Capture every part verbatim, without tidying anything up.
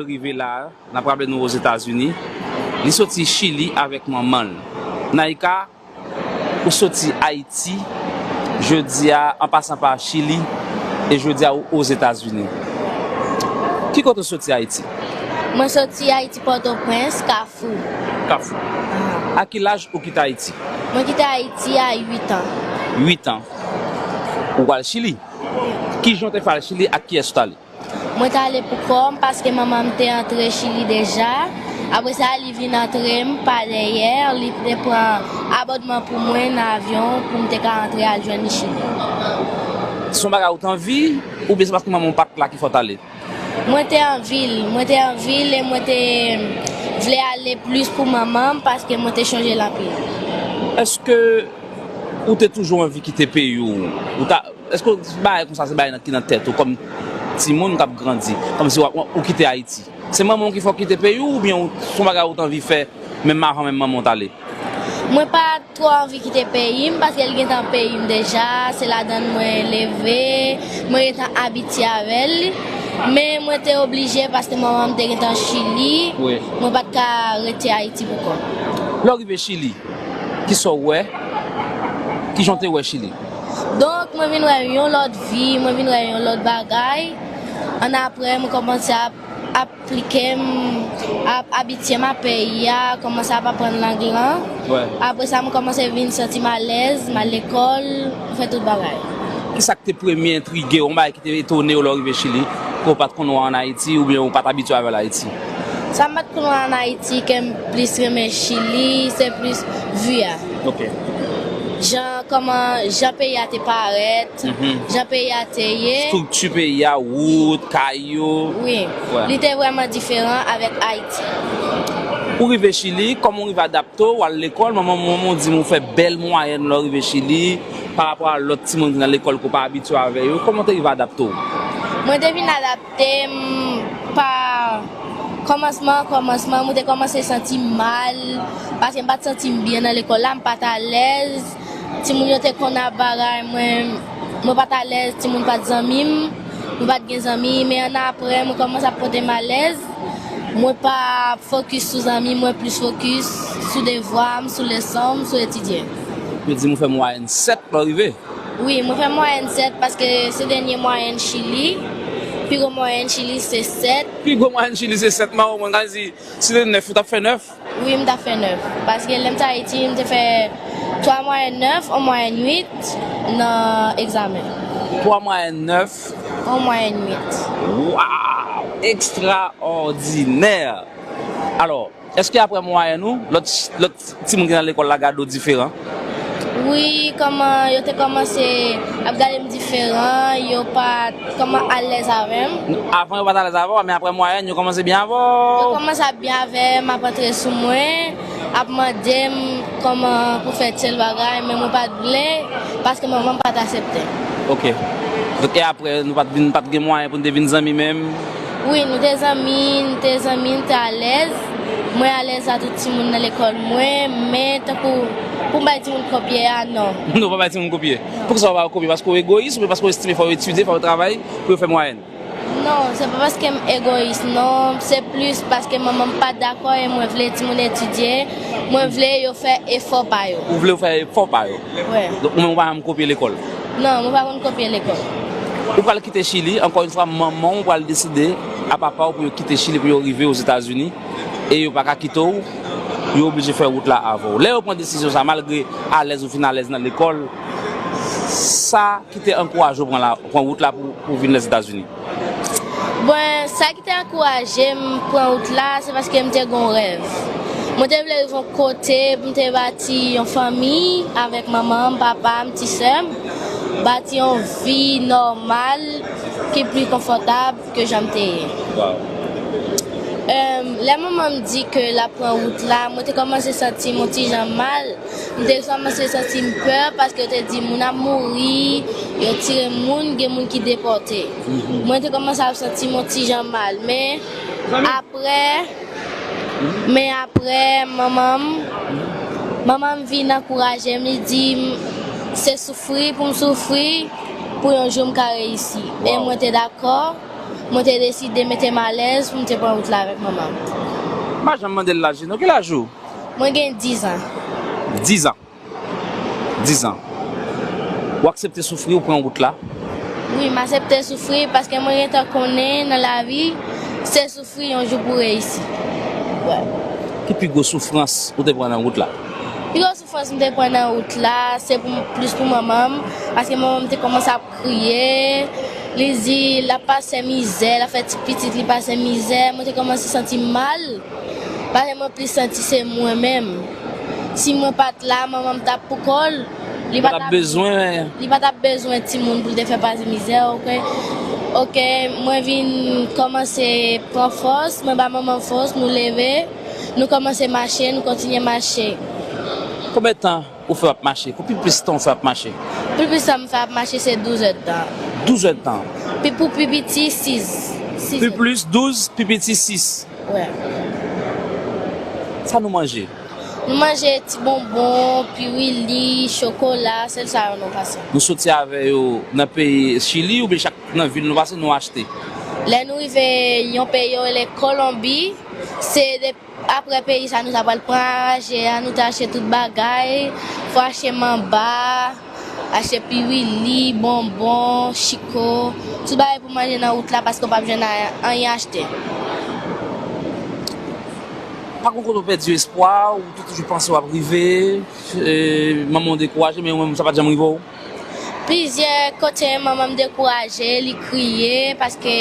Rive la, n ap raple nou Ozetazini. Li soti Chili avèk manman l. Naïka, ou soti Ayiti, jodi a, an pasan pa Chili, e jodi a, ou Ozetazini. Ki kote w soti Ayiti? Mwen soti Ayiti, Pòtoprens, Kafou. Kafou. A ki laj ou kite Ayiti? Mwen kite Ayiti a uit an. Uit an. Ou al Chili? Ki jan w te fè al Chili, ak kiyès ou t ale? Mwen t ale pou kò m paske manman m te antre Chili deja. Apre sa, li vin antre m pa dèyè. Li te pran abòdman pou mwen nan avyon pou m te ka antre al jwenn li Chili. Se yon bagay ou t anvi, oubyen se paske manman w pa t la ki fè w t ale? Mwen te anvi l. Mwen te anvi l e mwen te vle ale plis pou manman m paske mwen te chonje l anpil. Èske ou te toujou anvi kite peyi w? Ou ta, èske bagay konsa se bagay nan, ki nan tèt ou kòm timoun k ap grandi, kòmsi w ap, ou kite Ayiti? Se manman w ki fè w kite peyi w, oubyen w, se yon bagay ou t anvi fè menm avan menm manman w t ale? Mwen pa twò anvi kite peyi m, paske l gentan peyi m deja, se ladan l mwen leve, mwen gentan abitye avè l. Men mwen te oblije paske manman m te gentan Chili, wi, mwen pa t ka rete Ayiti pou kò m. Lè w rive Chili, kisa w wè? Kijan w te wè Chili? Donk, mwen vin wè yon lòt vi, mwen vin wè yon lòt bagay. Annapre, mwen kòmanse ap aplike m, ap abitye m a peyi a, kòmanse ap aprann lang lan. Wè. Apre sa, mwen kòmanse vin santi m alèz, m al lekòl, m fè tout bagay. Kisa k te premye entrige w, yon bagay ki te etone w lè w rive Chili, ke w pa t konn wè ann Ayiti, oubyen w pa t abitye avè l Ayiti? Sa m pa t konn wè ann Ayiti, ke m plis renmen Chili, se plis vi a. Ok. Jan, kòman, jan peyi a te parèt, mhm, jan peyi a te ye. Estrikti peyi a, wout, kay yo. Wi. Wè. Li te vrèman diferan avèk Ayiti. Ou rive Chili, kòman w rive adapte w, w al lekòl, manman, manman w di m ou fè bèl mwayèn lè w rive Chili, pa rapò a lòt timoun ki nan lekòl ke w pa abitye avè yo. Kòman w te rive adapte w? Mwen te vin adapte m pa kòmansman, kòmansman, mwen te kòmanse santi m mal, paske m pa t santi m byen nan lekòl la, m pa t alèz. Timoun yo te konn ap bagay, mwen, mwen pa t alèz, timoun pa t zanmi m, mwen pa t gen zanmi, men annapre, mwen kòmanse ap pote m alèz. Mwen pa ap fokis sou zanmi, mwen plis fokis sou devwa m, sou leson m, sou etidye. Yo di m ou fè mwayèn sèt lè w rive? Wi, mwen fè mwayèn sèt paske se dènye mwayèn Chili. Pi gwo mwayèn Chili se sèt. Pi gwo mwayèn Chili se sèt, mawo mwen ka di, si te nèf, ou t ap fè nèf? Wi, m t ap fè nèf. Paske lè m t Ayiti, m te fè twa mwayèn nèf, yon mwayèn uit nan egzamen. Twa mwayèn nèf? Yon mwayèn uit. Waw! Ekstraòdinè! Alò, èske apre mwayèn ou, lòt, lòt timoun ki nan lekòl la gade w diferan? Wi, kòman yo te kòmanse ap gade m diferan, yo pa t kòman alèz avè m. Avan yo pa t alèz avè w, men apre mwayèn, yo kòmanse byen avè w? Yo kòmanse ap byen avè m, ap antre sou mwen, ap mande m kòman pou fè tèl bagay, men mwen pa t vle, paske manman m pa t aksepte. Ok. Donk, e apre, nou pa t vin, pa t gen mwayen pou n te vin zanmi menm? Wi, nou te zanmi, nou te zanmi, nou te alèz. Mwen alèz a tout timoun nan lekòl mwen, men tankou pou m bay timoun kopye a, non. Non, w pa bay timoun kopye. Poukisa w pa ba yo kopye? Paske w egoyis oubyen paske w estime fò yo etidye, fò yo travay pou yo fè mwayèn? Non, se pa paske m egoyis, non. Se plis paske manman m pa t dakò e mwen vle timoun etidye. Mwen vle yo fè efò pa yo. Ou vle yo fè efò pa yo? Wi. Donk, ou menm ou pa janm kopye lekòl? Non, mwen pa konn kopye lekòl. Ou pral kite Chili, ankò yon fwa, manman w pral deside a papa w pou yo kite Chili, pou yo rive Ozetazini, e yo pa ka kite w, yo oblije fè wout la avè w. Lè yo pran desizyon sa, malgre alèz ou fin alèz nan lekòl, sa ki te ankouraje w pran la, pran wout la pou, pou vin Lèzetazini? Bon, sa ki te ankouraje m pran wout la, se paske m te gen yon rèv. Mwen te vle rive yon kote pou m te bati yon fanmi avèk manman m, papa m, ti sè m, bati yon vi nòmal ki pli konfòtab ke jan m te ye. Wow. Em, lè manman m di ke l ap pran wout la, mwen te kòmanse santi m yon ti jan mal. M te kòmanse santi m pè paske yo te di moun ap mouri, yo tire moun, gen moun ki depòte. Mhm. Mwen te kòmanse ap santi m yon ti jan mal, men apre, men apre, manman m, manman m vin ankouraje m, li di m se soufri pou m soufri pou yon jou m ka reyisi. E mwen te dakò. Mwen te deside mete m alèz pou m te pran wout la avèk manman m. M pa janm mande l laj li non. Ki laj ou? Mwen gen diz an. Diz an. Diz an. Ou aksepte soufri, ou pran wout la? Wi, m aksepte soufri paske mwen gentan konnen nan lavi, se soufri yon jou pou reyisi. Wi. Ki pi gwo soufrans ou te pran nan wout la? Pi gwo soufrans m te pran nan wout la, se pou, plis pou manman m, paske manman m te kòmanse ap kriye, li di l ap pase mizè, l ap fè ti pitit li pase mizè, mwen te kòmanse santi m mal. Paske mwen plis santi se mwen menm. Si mwen pa t la, manman m t ap poukò l. Li pa t ap bezwen, li pa t ap bezwen timoun pou l te fè pase mizè, oke? Oke, mwen vin kòmanse pran fòs, mwen ba manman m fòs, nou leve, nou kòmanse mache, nou kontinye mache. Konbyen tan ou fè w ap mache? Pi plis tan ou fè w ap mache? Pi plis tan m fè ap mache se douz èdtan. Douz èdtan? Pi pou pi piti, sis. Sis. Pi plis douz, pi piti sis. Wi. Sa nou manje? Nou manje ti bonbon, piwili, chokola, sèl sa yo nou pase. Nou soti avè yo nan peyi Chili oubyen chak nan vil nou pase, nou achte? Lè nou rive yon peyi yo rele Kolonbi, se de, apre peyi sa nou ta pral pran raje a, nou te achte tout bagay, fò achte manba, achte piwili, bonbon, chiko, tout bagay pou manje nan wout la paske w p ap jwenn a-, anyen achte. Pa gen kote w pèdi espwa, ou te toujou panse w ap rive, e, manman w dekouraje, men ou menm sa pa t janm rive w? Plizyè kote manman m dekouraje, li kriye paske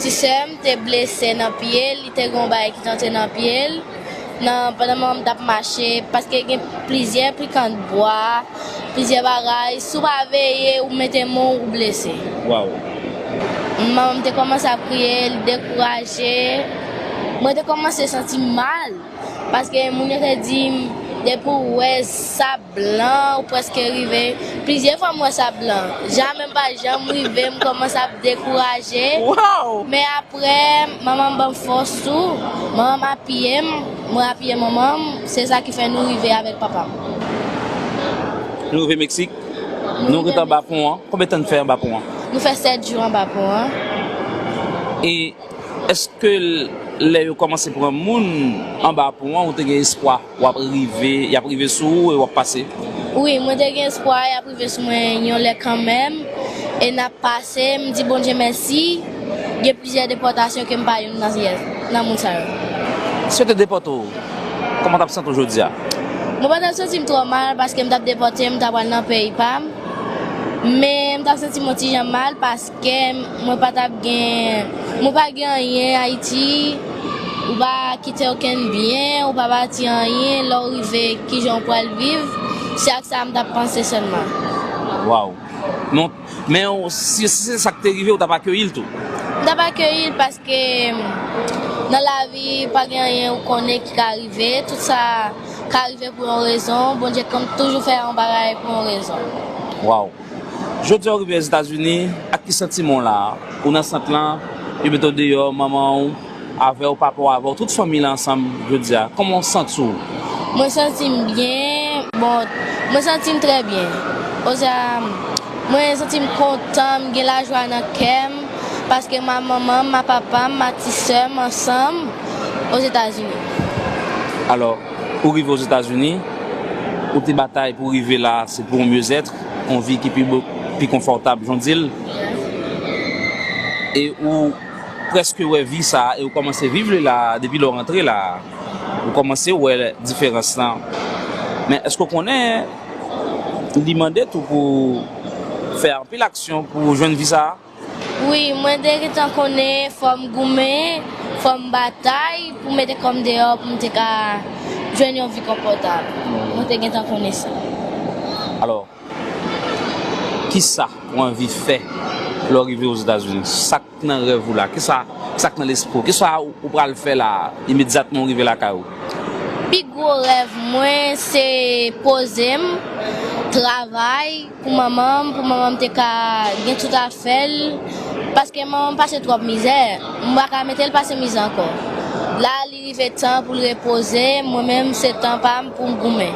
ti sè m te blese nan pye l, li te gen yon bagay ki te antre nan pye l. Nan, pandan manman m t ap mache, paske gen plizyè pikan bwa, plizyè bagay, si w pa veye, ou mete men w, ou blese. Waw. Manman m te kòmanse ap kriye, li dekouraje. Mwen te kòmanse santi m mal, paske moun yo te di m, depi w wè sab blan, ou prèske rive. Plizyè fwa m wè sab blan. Jamè m pa janm rive, m kòmanse ap dekouraje. Waw! Men apre, manman m ban m fòs tou. Manman m apiye m, mwen apiye manman m. Se sa ki fè nou rive avèk papa m. Nou rive Meksik. Nou rive Meksik. Nou ret anba pon an. Konbyen tan n fè anba pon an? Nou fè sèt jou anba pon an. E Èske l-, lè yo kòmanse pran moun anba pon an, ou te gen espwa w ap rive, y ap rive sou ou e w ap pase? Wi, mwen te gen espwa y ap rive sou mwen yon lè kanmenm, e n ap pase, m di Bondye mèsi, gen plizyè depòtasyon ke m pa youn nan, nan moun sa yo. Si yo te depòte w, kòman w t ap santi w jodi a? Mwen pa t ap santi m twò mal, paske m t ap depòte, m t ap al nan peyi pa m, men m t ap santi m yon ti jan mal, paske Kè m, mwen pa t ap gen, mwen pa gen anyen Ayiti, ou pa kite okenn byen, ou pa bati anyen, lè w rive, kijan w pral viv, se ak sa m t ap panse sèlman. Waw. Non, men w, si, si se sa k te rive, w t ap akeyi l tou? M t ap akeyi l paske nan lavi, pa gen anyen ou konnen ki ka rive, tout sa ka rive pou yon rezon, Bondye konn toujou fè yon bagay pou yon rezon. Waw. Jodi a w rive Ozetazini, ak ki santiman w la? Ou nan sant lan, yo mete w deyò, manman w avè w, papa w avè w, tout fanmi la ansanm jodi a. Kòman w santi w? Mwen santi m byen. Bon, mwen santi m trè byen. Oza, mwen santi m kontan, m gen lajwa nan kè m, paske m a manman m, m a papa m, m a ti sè m ansanm Ozetazini. Alò, ou rive Ozetazini, ou te batay pou rive la, se pou yon myezèt, yon vi ki pi bo-, pi konfòtab, jan w di l. E ou prèske wè vi sa a, e ou kòmanse viv li la, depi lè w rantre la, ou kòmanse wè diferans lan. Men èske w konnen li mande tou pou w fè anpil aksyon pou w jwenn vi sa a? Wi, mwen te gentan konnen fò m goumen, fò m batay pou mete kò m deyò pou m te ka jwenn yon vi konfòtab. Mwen te gentan konnen sa. Alò, kisa ou anvi fè lè w rive Ozetazini? Sa k nan rèv ou la? Kisa, sa k nan lespri w? Kisa ou, ou pral fè la, imedyatman ou rive lakay ou? Pi gwo rèv mwen, se poze m, travay, pou manman m, pou manman m te ka gen tout afè l, paske manman m pase twòp mizè, m pa ka mete l pase mizè ankò. La, li rive tan pou l repoze, mwen menm, se tan pa m pou m goumen.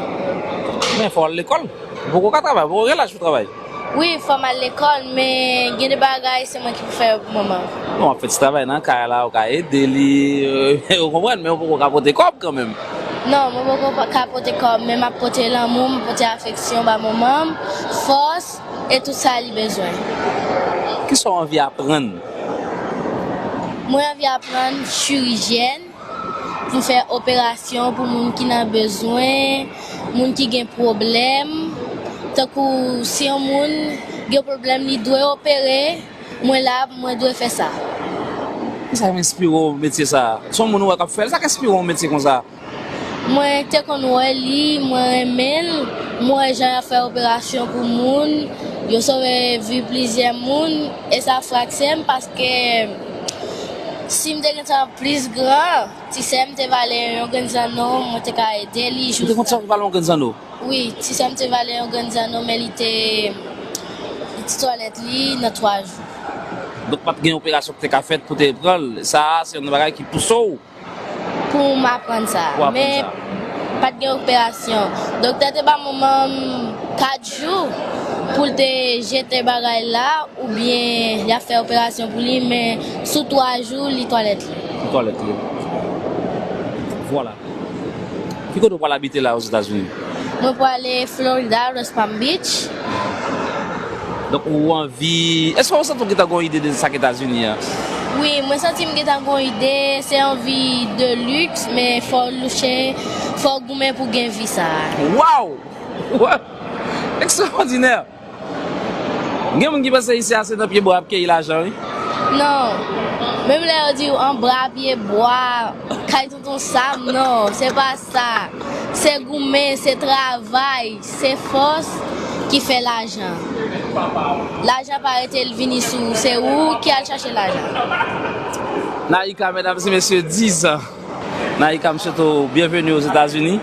Men fò w al lekòl. Ou poko ka travay, ou poko gen laj pou travay. Wi, fò m al lekòl, men gen de bagay, se mwen ki pou fè yo pou manman m. Bon, w ap fè ti travay nan kay la, ou ka ede li, ou konprann, men ou poko ka pote kòb kanmenm. Non, mwen poko pa- ka pote kòb, men m ap pote lanmou, m ap pote afeksyon ba manman m, fòs, e tout sa li bezwen. Kisa w anvi aprann? Mwen anvi aprann chirizyèn pou m fè operasyon pou moun ki nan bezwen, moun ki gen pwoblèm. Tankou si yon moun gen pwoblèm, li dwe opere, mwen la, mwen dwe fè sa. Kisa k enspire w metye sa a? Se yon moun ou wè k ap fè l, sa k enspire w metye konsa? Mwen te konn wè li, mwen renmen l, mwen wè jan y ap fè operasyon pou moun, yo sove vi plizyè moun, e sa frakse m paske si m te gentan plis gran, ti sè m te vale yon grenn zanno, mwen te ka ede li. Ou te konn sa vale yon grenn zanno? Wi, ti sè m te vale yon grenn zanno, men li te, li te twalèt li nan twa jou. Donk, pa t gen operasyon ki te ka fèt pou te pran l. Sa a, se yon bagay ki pouse w pou m aprann sa. Pou aprann sa. Men, pa t gen operasyon. Doktè te ba manman m kat jou pou l te jete bagay la, oubyen y ap fè operasyon pou li, men sou twa jou, li twalèt li. Li twalèt li. Vwala. Ki kote w pral abite la Ozetazini? Mwen prale Florida, West Palm Beach. Donk, ou anvi, èske w santi w gentan gen yon ide de sa k Etazini an? Wi, mwen santi m gentan gen yon ide, se yon vi de luxe, men fò w louche, fò w goumen pou gen vi sa a. Waw! Ekstraòdinè! Gen moun ki panse isi a se nan pye bwa y ap keyi lajan, wi. Non. Menm lè yo di w anba pye bwa, kay tonton Sam, non, se pa sa. Se goumen, se travay, se fòs ki fè lajan. Lajan pa rete l vini sou ou, se ou ki al chache lajan. Naïka, medam e mesye, dizan. Naïka, m swete w byenveni Ozetazini.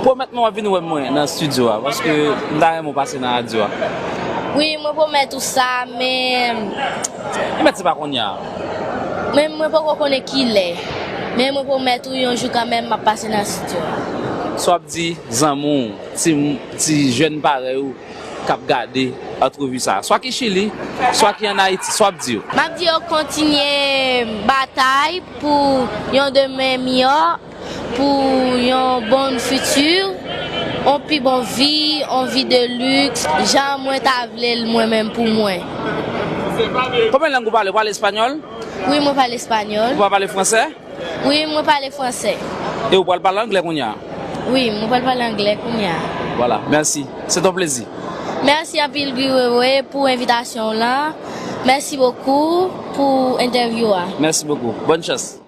Pwomèt mwen w ap vin wè mwen nan estidyo a, paske m ta renmen w pase nan radyo a. Wi, mwen pwomèt ou sa, men. Pwomèt se pa kounye a. Men mwen poko konnen kilè. Men mwen pwomèt ou yon jou kanmenm m ap pase nan estidyo a. Sa w ap di zanmi w, ti, ti jèn parèy ou, k ap gade antrevi sa a, swa ki Chili, swa ki ann Ayiti, sa w ap di yo? M ap di yo kontinye batay pou yon demen miyò, pou yon bon fiti, yon pi bon vi, yon vi de luxe, jan mwen ta vle l mwen menm pou mwen. Konbyen lang ou pale? Ou pale espanyòl? Wi, mwen pale espanyòl. Ou pa pale fransè? Wi, mwen pale fransè. E ou pral pale anglè kounye a? Wi, mwen pral pale anglè kounye a. Vwala, mèsi. Se ton plezi. Mèsi anpil, Guy Wewe, pou envitasyon w lan. Mèsi bokou pou entèvyou a. Mèsi bokou. Bòn chans.